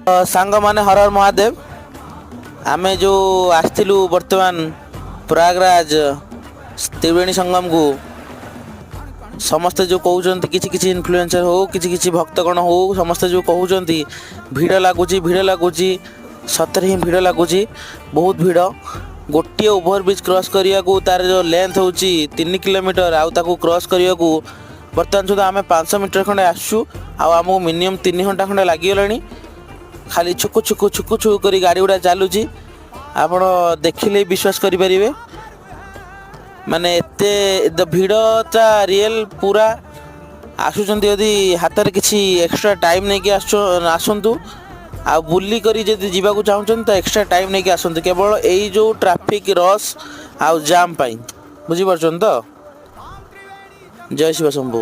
ସାଙ୍ଗମାନେ, ହର ହର ମହାଦେବ। ଆମେ ଯେଉଁ ଆସିଥିଲୁ ବର୍ତ୍ତମାନ ପ୍ରୟାଗରାଜ ତ୍ରିବେଣୀ ସଙ୍ଗମକୁ, ସମସ୍ତେ ଯେଉଁ କହୁଛନ୍ତି, କିଛି କିଛି ଇନଫ୍ଲୁଏନ୍ସର ହଉ, କିଛି କିଛି ଭକ୍ତଗଣ ହଉ, ସମସ୍ତେ ଯେଉଁ କହୁଛନ୍ତି ଭିଡ଼ ଲାଗୁଛି, ଭିଡ଼ ଲାଗୁଛି, ସତରେ ହିଁ ଭିଡ଼ ଲାଗୁଛି, ବହୁତ ଭିଡ଼। ଗୋଟିଏ ଓଭରବ୍ରିଜ୍ କ୍ରସ୍ କରିବାକୁ ତାର ଯେଉଁ ଲେନ୍ଥ ହେଉଛି 3 କିଲୋମିଟର, ଆଉ ତାକୁ କ୍ରସ୍ କରିବାକୁ ବର୍ତ୍ତମାନ ସୁଦ୍ଧା ଆମେ 500 ମିଟର ଖଣ୍ଡେ ଆସୁଛୁ ଆଉ ଆମକୁ ମିନିମମ୍ 3 ଘଣ୍ଟା ଖଣ୍ଡେ ଲାଗିଗଲାଣି। ଖାଲି ଛୁକୁ ଛୁକୁ ଛୁକୁ ଛୁକୁ କରି ଗାଡ଼ି ଗୁଡ଼ା ଚାଲୁଛି। ଆପଣ ଦେଖିଲେ ବିଶ୍ୱାସ କରିପାରିବେ, ମାନେ ଏତେ ଭିଡ଼ଟା ରିଏଲ୍ ପୁରା। ଆସୁଛନ୍ତି ଯଦି ହାତରେ କିଛି ଏକ୍ସଟ୍ରା ଟାଇମ୍ ନେଇକି ଆସନ୍ତୁ। ଆଉ ବୁଲି କରି ଯଦି ଯିବାକୁ ଚାହୁଁଛନ୍ତି ତ ଏକ୍ସଟ୍ରା ଟାଇମ୍ ନେଇକି ଆସନ୍ତୁ, କେବଳ ଏଇ ଯେଉଁ ଟ୍ରାଫିକ୍ ରସ୍ ଆଉ ଜାମ୍ ପାଇଁ। ବୁଝିପାରୁଛନ୍ତି ତ? ଜୟ ଶିବ ଶମ୍ଭୁ।